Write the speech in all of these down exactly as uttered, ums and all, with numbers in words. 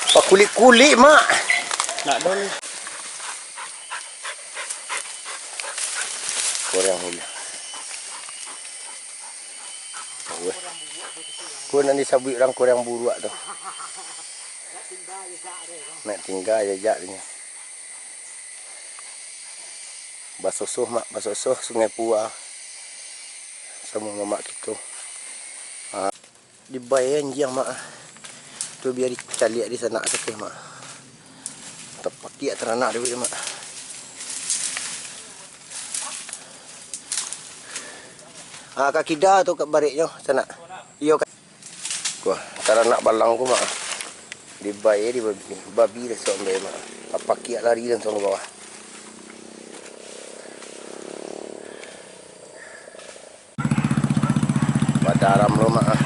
Pakulik-kulik, Mak. Nak dulu. Kurang dulu. Weh. Ko nan disabuik urang kurang buruak tu. Nak tingga jajak nyo. Basosoh, Mak, basosoh Sungai Pua. Samo mamak kito. Ha. Dibai anjiang, Mak. Tu bia dicaliak di sanak sakeh, Mak. Tapakiak taranak dek, Mak. Ah, ka kida tu ka bariknyo, sanak. Iyo, ka-, wah, taranak balang ko, Mak. Dibai di babi, babi dah suambai, Mak. Tapakiak lari langsuang ka bawah. Madaram lo, Mak, ah.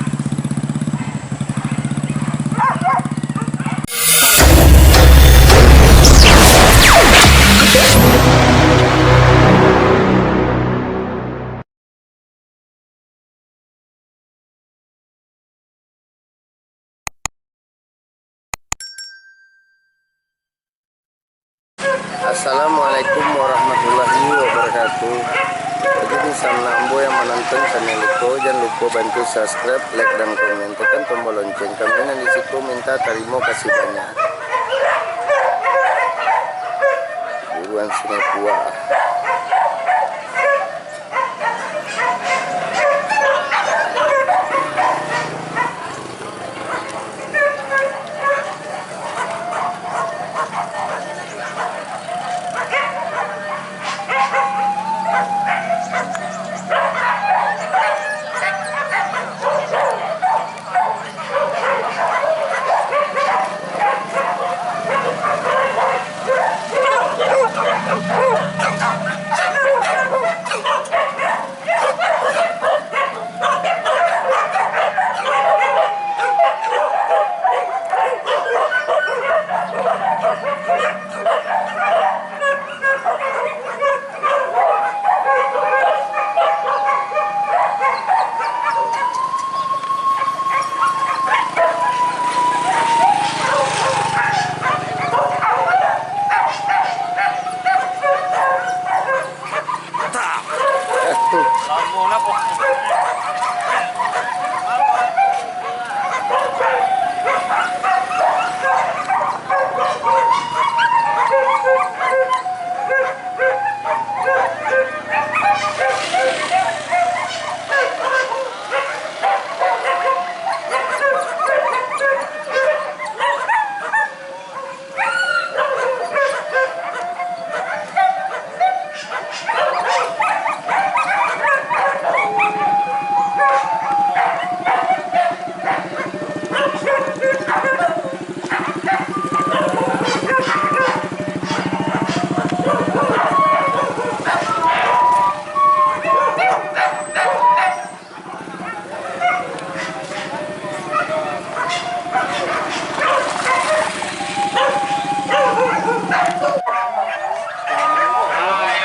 Assalamualaikum warahmatullahi wabarakatuh. Jadi, di sanak ambo yang manonton channel iko, jan lupo bantu subscribe, like, dan komen. Tekan tombol lonceng. Kami nan di siko minta tarimo kasih banyak. Buruan Sungai Pua.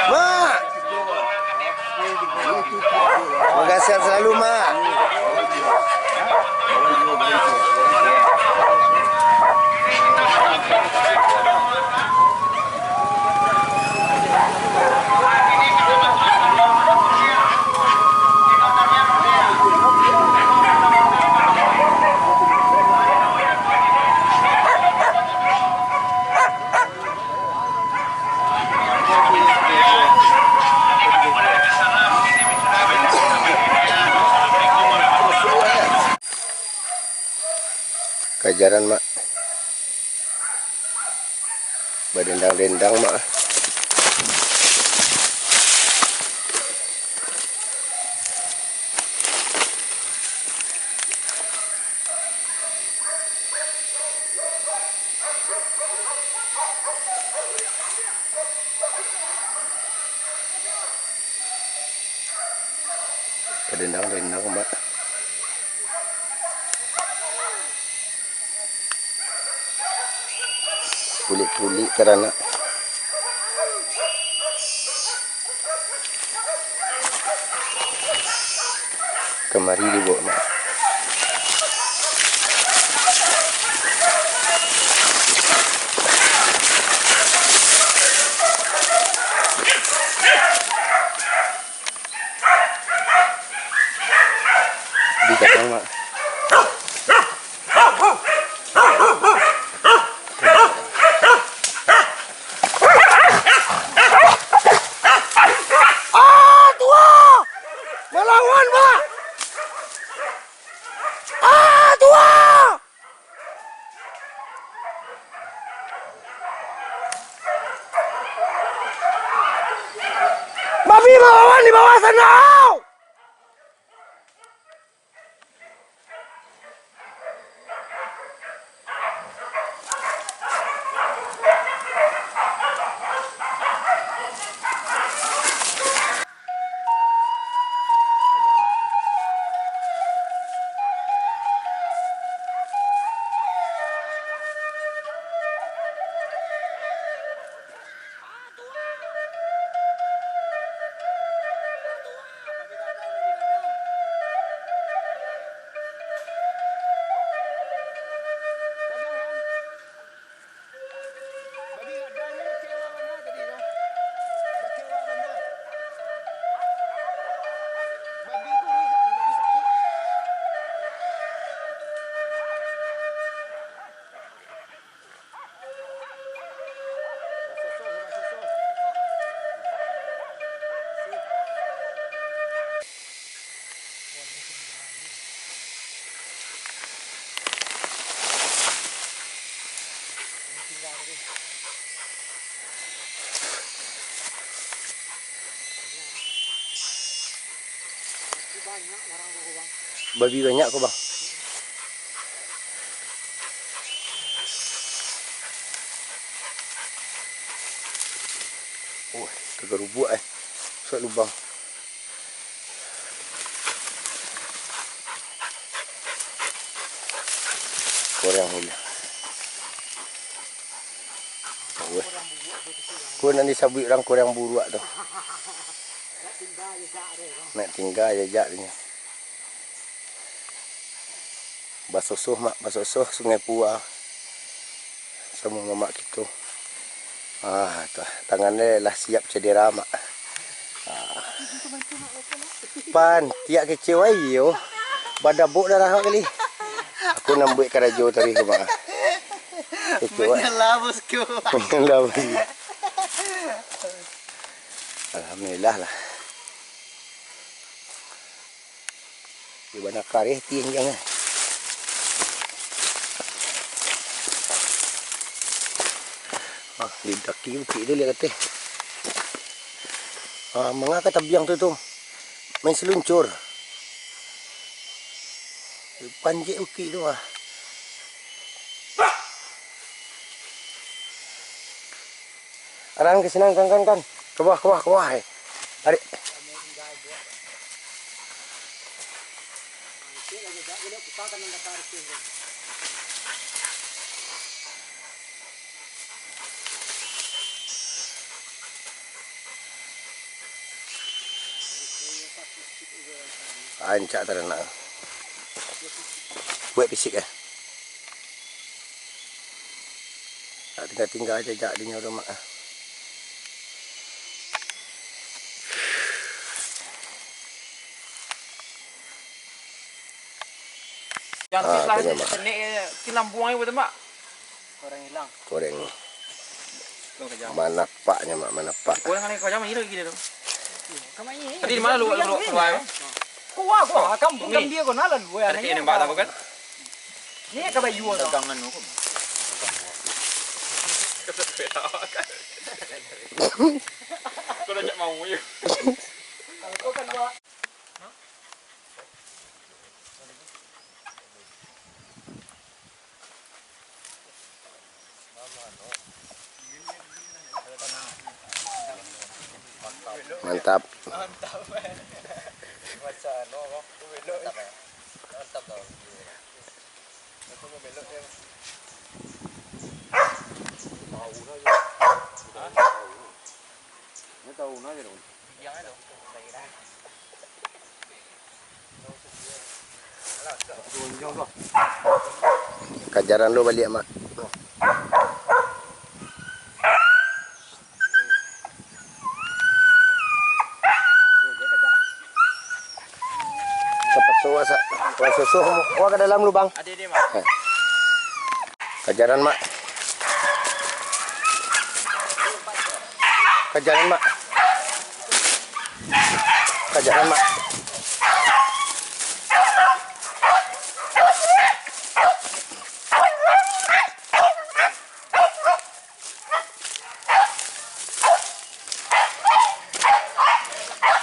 Mak! Makasih selalu, Mak. Kajaran, Mak. Badendang-dendang, Mak. Badendang-dendang, Mak. Kulik-kulik taranak. Kamari dibawa, Mak. Di bawah sana! Babi banyak ko, Bang. Oh, tagarubuak, eh. Masuak lubang. Korang ni lah. Weh. Ko nan disabuik urang korang buruak tu. Nak tingga jajak dia. Basosoh, Mak, basosoh Sungai Pua. Samo mamak kito. Ah, tu, tangan dia lah siap cedera, Mak. Ah. Pan, tiak kecil wai yo. Badabok darah awak kali. Aku nan buek karajo tadi tu, Mak. Kecil wai. Menyela, bosku. Menyela, bosku. Alhamdulillah lah. Di bana kareh ti anjiang, eh. Ah, di daki bukik tu liek kateh. Ah, manga ka tabiang tu, tu. Main seluncur. Panjek bukik tu, ah. Aran ka sinan, kan, kan, kan. Ka bawah, ka bawah, ka bawah, eh. Tarik. Rancak taranak. Buek pisik, eh. Nak tingga-tingga jajak dinyo tu, Mak. Yang Ah, sis lah, tu memang. Senek, kilam buang ibu tu, Mak. Koreng ilang. Koreng. Manapaknyo, Mak, manapak. Koreng ni kau jangan ira gini tu. Tadi di mana lu, lu keluar? Kuah, kuah. Kampung kan dia kau nalan, boy. Ada anaknya. Ini, Mak, tahu kan? Ni ka bayu tu. Dagangan tu. Kau dah cak mau je. Kalau kau kan buat. Mantap. Mantap. Mantap. Kajaran lu baliak, Mak. Cepat suah, sa-, suah, suah, suah, suah ka dalam lubang. Ada dia, Mak. Eh. Kajaran, Mak. Kajaran, Mak. Kajaran, Mak.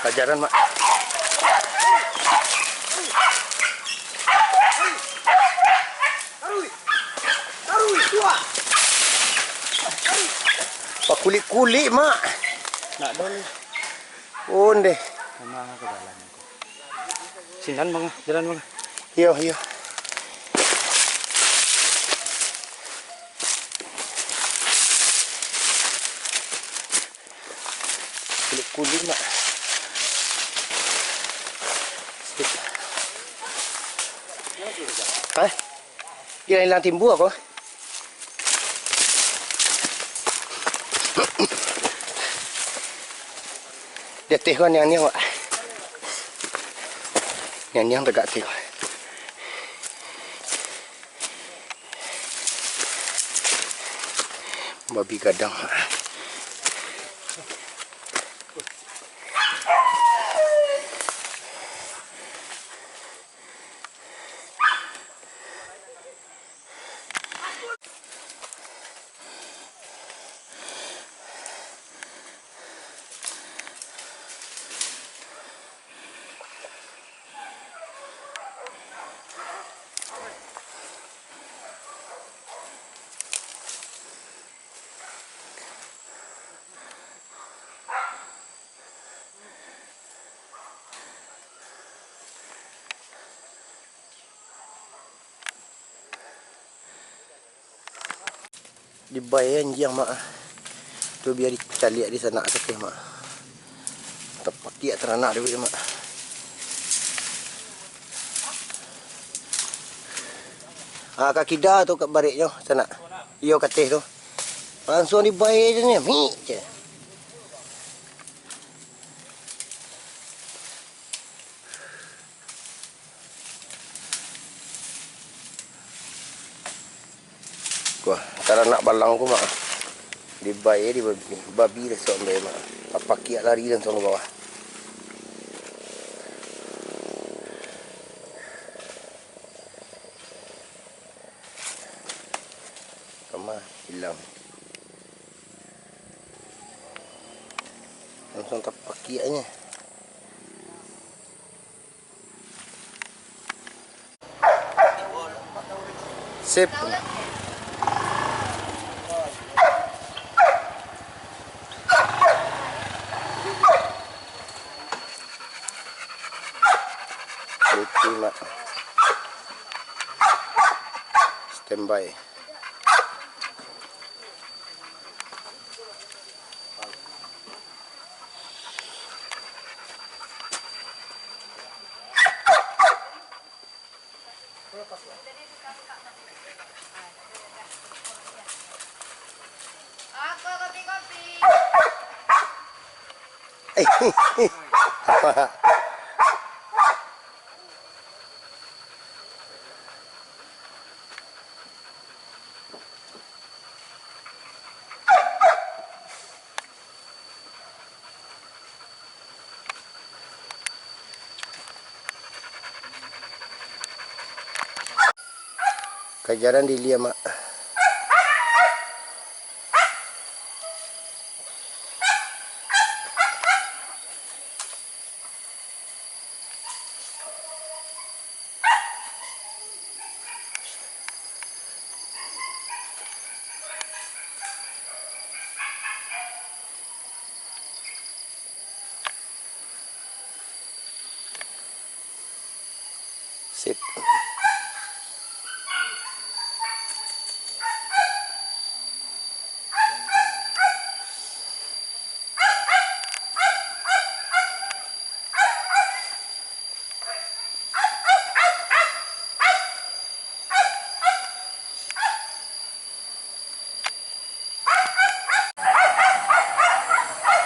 Ajaran, Mak. Pakulik-kulik, Mak. Nak dulu. Ondeh. Sama ke jalan. Sinan, Bang, jalan, Bang. Iyo, iyo. Kulik-kulik, Mak. Sip. Hah? Ilang-ilang timbua ko. Di ateh ko niang-niang, Mak. Niang-niang tagak ateh ko. Babi gadang. Dibae anjiang, Mak. Tu bia dicaliak di sanak sateh, Mak. Tapakiak taranak tu, Mak. Ah, ka kida tu, ka bareknyo sanak. Iyo, ka ateh tu. Langsuang dibae je ni, mik je. Wah, taranak balang ko, Mak. Dibae di babi, babi rasok ambe, Mak. Tapakiak lari langsuang ka bawah. Kama ilang. Langsuang tapakiaknyo. Sip. Lucu, Mak. Standby. Kajaran diliah, Mak. Sip.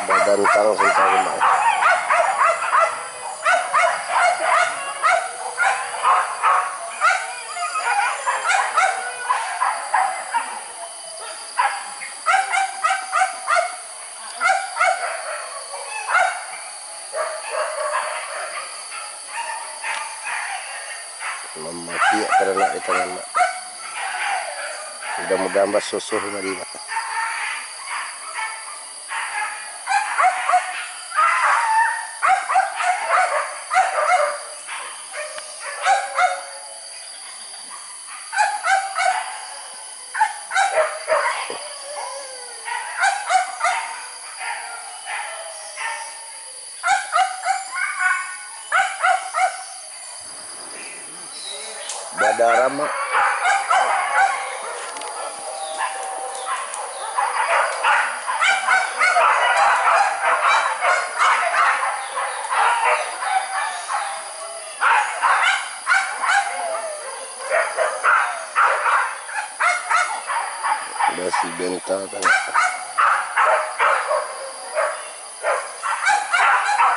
Badan tang santang rumah. Mamakiak taranak di tangan, Mak. Mudah-mudahan basosoh mari, Mak. Garam, Mak. Basi benta tu.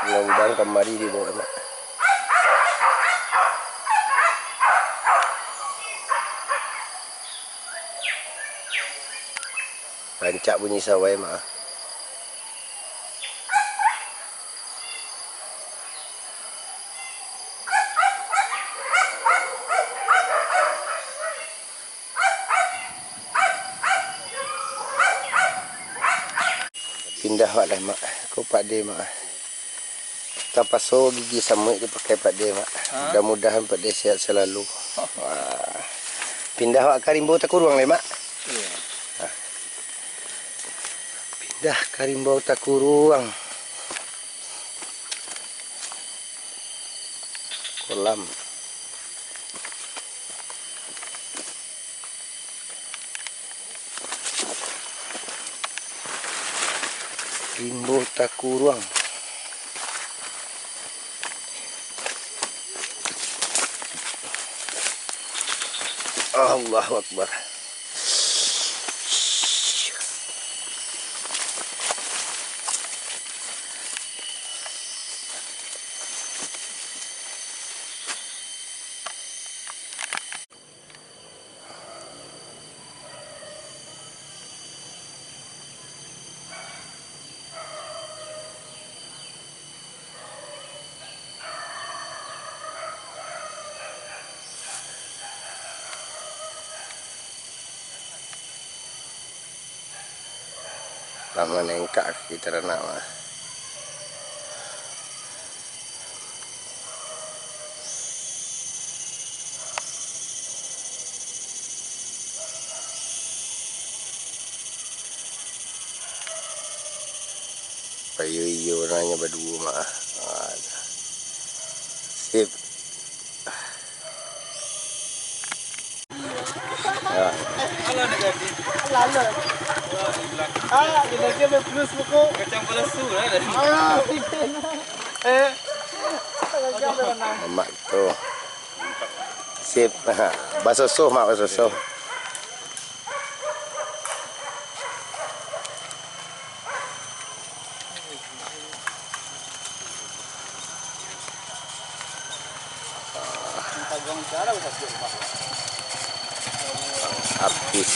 Mudah-mudahan kamari dibawa, Mak. Rancak bunyi sawai, Mak. Pindah awak lai, Mak. Ko Pak De, Mak. Tapaso gigi samuik dipakai Pak De, Mak. Ha? Mudah-mudahan Pak De sehat selalu. Wah. Pindah awak ka rimbo takuruang lai, Mak. Iya. Ha. Pindah ka rimbo takuruang. Kolam. Rimbo takuruang. Allahu Akbar. Lah manengkak kaki taranak mah. Payo iyo nanyo baduo mah. Ah, sip. Ah. Alah, dia jadi. Alah, alah. Ah, dia lagi ambil plus pokok. Kacang palasu lah dah. Ah, eh. Mamak tu. Sip. Basosoh, Mak, basosoh. Habis.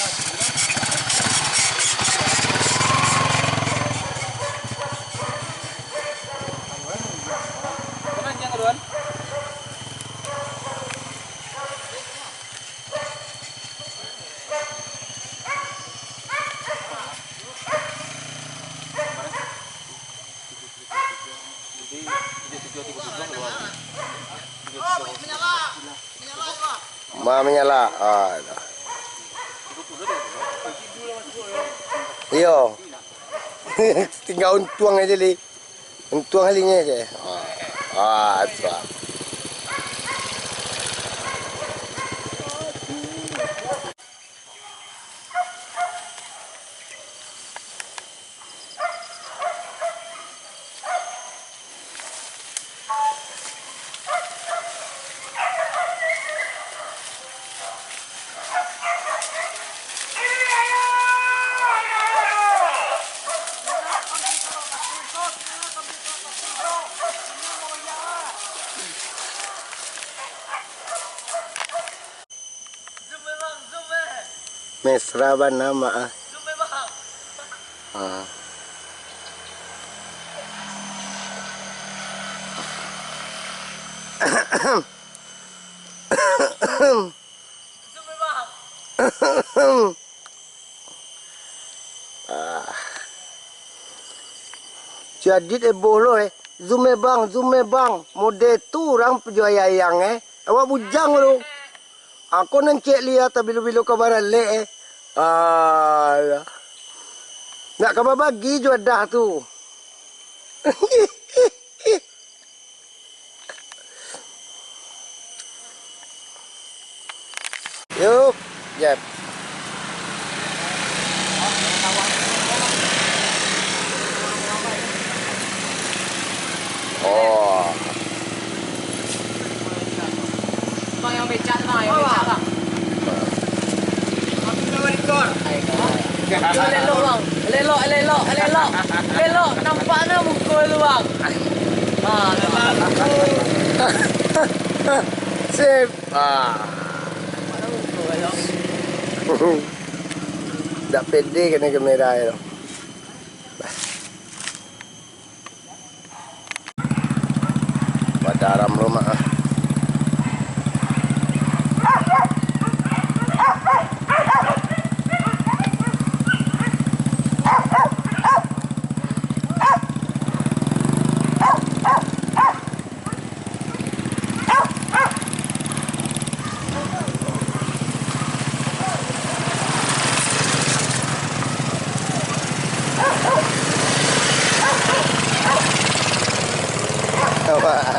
Ma manyala. Ah, dah. Iyo. Tingga untuang aja, Li. Untuang alinyo aja. Ah, ah, suap. Mesra bana, Mak, ah. Ah. Ah. Jadid eboh lo, eh. Zoom, eh, bang, zoom, eh, bang. Mode tu urang pajual ayang, eh. Awak bujang tu. Ako nan cek liya tabilo-bilo ka baralek, eh. Alah. Nak ka babagi juadah tu. Yup. Jep. Oh. Bang, yang becak tu, bang, yang becak, bang. Elok, bang. Elok, elok, elok, elok. Elok, nampak nah muka tu, bang. Ah, tu, bang. Sip. Ah. Nampak nah muka, elok. Dak pede kena kamera tu. Padaram rumah ah. Awak